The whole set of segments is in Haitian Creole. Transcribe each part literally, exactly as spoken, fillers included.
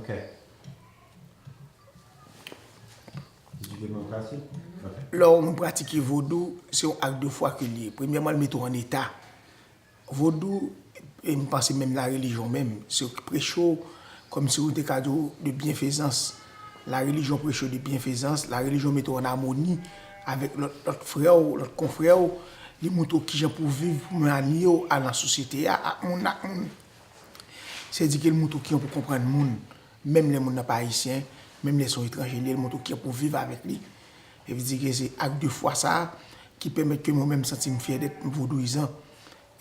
Ok. Did you give him a question? Ok. Lè yon moun pratike vodou, se yon ak de fwa ke l ye. Premyèman, l mete w an eta. Vodou, e m panse menm larelijyon menm, se preche w kòmsi w te ka di w de byenfezans. Larelijyon preche w de byenfezans, larelijyon mete w an amoni avèk lòt, lòt frè w, lòt konfrè w, li montre w kijan pou w viv, pou w manye w a nan sosyete a, ak moun ak moun. Se di ke l montre w kijan pou w konprann moun, menm lè moun nan pa ayisyen, menm lè se yon etranje li ye, l montre w kijan pou w viv avèk li. E vle di ke se ak de fwa sa a ki pèmèt ke mwen menm m santi m fyè dèt vodouyizan.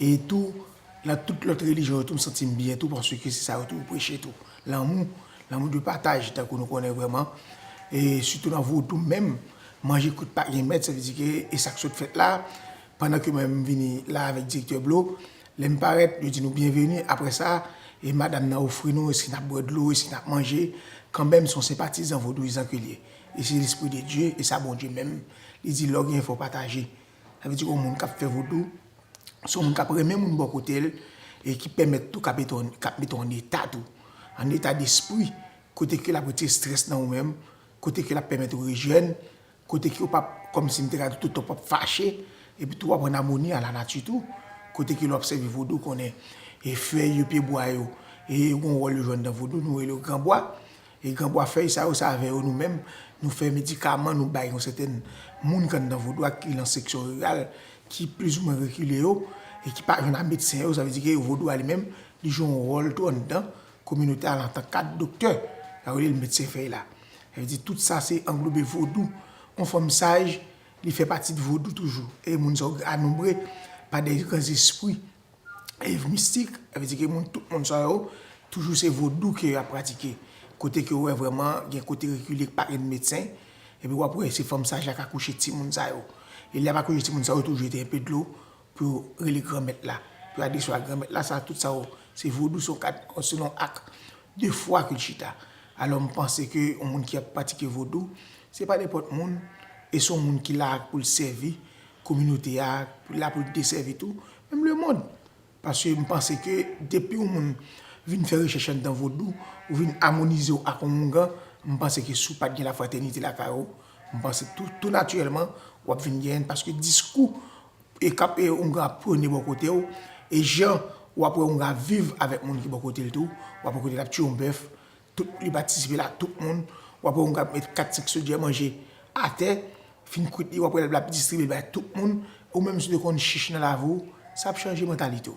E tou, nan tout lòt relijyon yo tou, m santi m byen tou, paske se sa yo tou preche tou. Lanmou, lanmou de pataj, tankou nou konnen vrèman. E sitou nan vodou menm, manje kout pa gen mèt, sa vle di ke e sa k sot fèt la, pandan ke mwen m vini la avèk direktè Blo, lè m parèt, yo di nou byenveni, apre sa, e madanm nan ofri nou, èske n ap bwè dlo, èske n ap manje, kanmenm se yon senpatizan vodouyizan ke l ye. E se lespri de Dye, e sa Bondye menm, li di lè w genyen fò w pataje. Sa vle di ke yon moun k ap fè vodou, se yon moun k ap renmen moun bò kote l e ki pèmèt tou k ap mete w, k ap mete w an eta tou. An eta despri, kote ke l ap retire estrès nan ou menm, kote ke l ap pèmèt ou rejwenn, kote ke w p ap, kòmsi m te ka di tout tan w p ap fache, epi tou w ap an amoni a lanati tou, kote ke lè w ap sèvi vodou, konnen e fèy yo, pyebwa yo, e yo gen yon wòl yo jwe anndan vodou, nou rele yo granbwa. E granbwa fèy sa yo, se avè yo nou menm, nou fè medikaman, nou bay yon sèten moun k anndan vodou a, ki nan seksyon riral, ki plizoumwen rekile yo, e ki pa jwenn a medsen yo, sa vle di ke vodou a li menm, li jwe yon wòl tou anndan kominote a antank doktè, sa yo rele l medsen fèy la. Sa vle di tout sa se anglobe vodou. Yon fanm saj, li fè pati de vodou toujou. E moun sa yo anonbre pa de gran zespri e mistik, sa vle di ke moun, tout moun sa yo, toujou se vodou ke y ap pratike. Kote ke w wè vrèman gen kote rekile k pa gen medsen, epi w ap wè se fanm saj la k akouche timoun sa yo. E lè y ap akouche timoun sa yo, toujou jete enpe dlo pou yo rele granmèt la, pou yo adrese yo a granmèt la, sa tout sa yo, se vodou, se yon kad, se yon ak de fwa ke l chita. Alò, m panse ke yon moun ki ap pratike vodou, se pa nenpòt moun, e se yon moun ki la pou l sèvi kominote a, la pou l desèvi tou, menm lemonn. Paske m panse ke depi yon moun vin fè rechèch anndan vodou, ou vin amonize w ak yon oungan, m panse ke si w pa t gen lafratènite lakay ou, m panse tou, tou natirèlman, w ap vin genyen l, paske diskou e k ap, e oungan ap pwone bò kote w, e jan w ap wè oungan ap viv avèk moun ki bò kote l tou, w ap wè kote l ap tiye yon bèf, tout, li patisipe la ak tout moun, w ap wè oungan ap met kat senk sodyè manje atè, fin kwit li, w ap wè l ap distribye l bay tout moun, ou menm si w te konn chich nan lavi w, sa ap chanje mantalite w.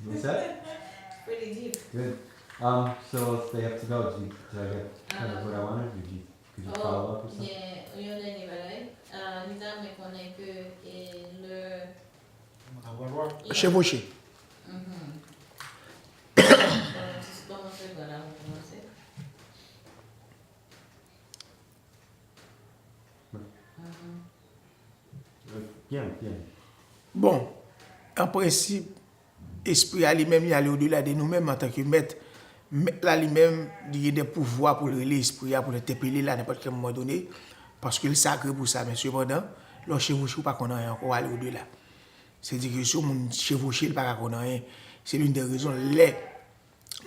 What's that? Pretty deep. Good. Um, so they have to go. Did you, did I get kind of what I wanted? Did you, could you follow up or something? Gen yon dènye bagay. Ah, Lisa, mwen konnen ke, e, le... Chevauché. Mhm. Bon, jis kòmanse, bon, la, nou kòmanse. Mhm. Byen, byen. Bon, an prensip, espri a li menm, li ale odela de nou menm antanke mèt. Mèt la li menm, li gen de pouvwa pou l rele espri a, pou l entèpele l a nenpòt kèl moman done, paske l sakre pou sa. Men sepandan, lè w chevauché, ou pa konn anyen ankò, w ale odela. Se di ke si yon moun chevauché, li pa ka konn anyen. Se l'une des raisons, lè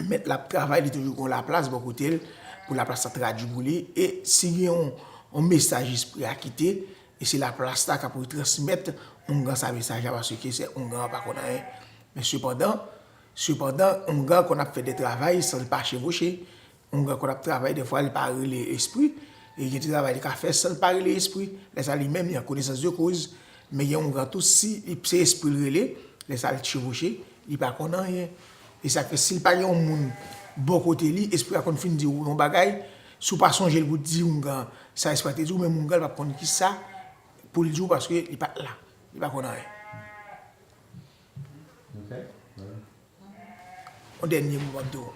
mèt la ap travay, li toujou gen yon laplas bò kote l, pou laplas la tradui pou li, e si gen yon, yon mesaj espri a kite, e se laplas la k ap retransmèt oungan sa mesaj la, paske se oungan an pa konn anyen. Men sepandan, sepandan, oungan konn ap fè de travay san l pa chevauché, oungan konn ap travay, dèfwa li pa rele espri, e gen de travay li ka fè san l pa rele espri. Lè sa li menm, li an konesans de koz, men gen oungan tou, si li, se espri l rele, lè sa l chevauché, li pa konn anyen. E sa k fè, si l pa gen yon moun bò kote li, espri a konn fin di w yon bagay, si w pa sonje l pou di oungan sa espri a te di w, menm oungan l p ap konn kisa pou l di w, paske li pa t la. Li pa konn anyen. Ok. Yon dènye mo m ap di w.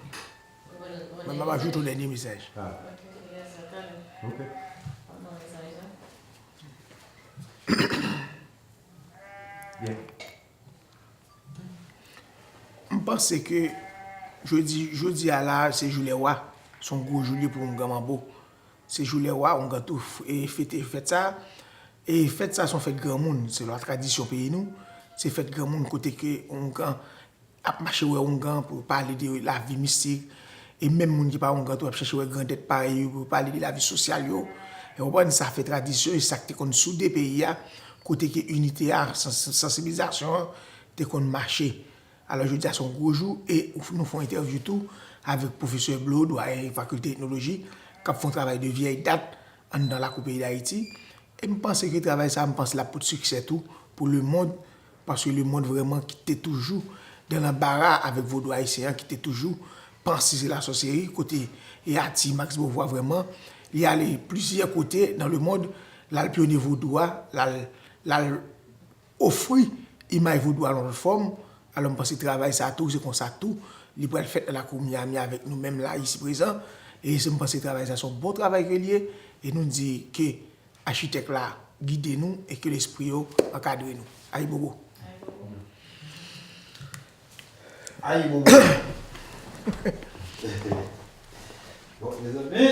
Mwen, m ap ajoute yon dènye mesaj. Ah. Ok. Byen. M panse ke jodi, jodi a la, se jou lè wa. Se yon gwo jou li ye pou oungan manbo. Se jou lè wa, oungan tou f-, e fete fèt sa. E fèt sa se yon fèt granmoun, selon tradisyon peyi nou. Se fèt granmoun kote ke oungan ap mache wè oungan pou yo pale de lavi mistik. E menm moun ki pa oungan tou ap chèche wè grandèt parèy yo pou yo pale de lavi sosyal yo. E w konprann, sa fè tradisyon, e sa k te konn soude peyi a, kote ke inite a, sans- sansibilizasyon an te konn mache. Alò, jodi a se yon gwo jou e nou fè yon entèvyou tou avèk pwofesè Blo, dwayen fakilte etnoloji, k ap fè yon travay de vyèy dat anndan lakou peyi Dayiti. E m panse ke travay sa, m panse l ap pote siksè tou pou lemonn, paske lemonn vrèman ki te toujou dan lanbara avèk vodou ayisyen an, ki te toujou panse se lasòsyeri, kote e Ati Max Beauvoir vrèman, li ale plizyè kote nan lemonn, l al pyone vodou a, l al, l al ofri imaj vodou a nan lòt fòm. Alò, m panse travay sa tou, se konsa tou, li pral fèt nan lakou Miami avèk nou menm la, isi prezan. E se m panse travay sa se yon bon travay ke l ye. E nou di ke achitèk la gide nou e ke lespri yo ankadre nou. Ayibobo. Ayibobo. Bon, mezanmi,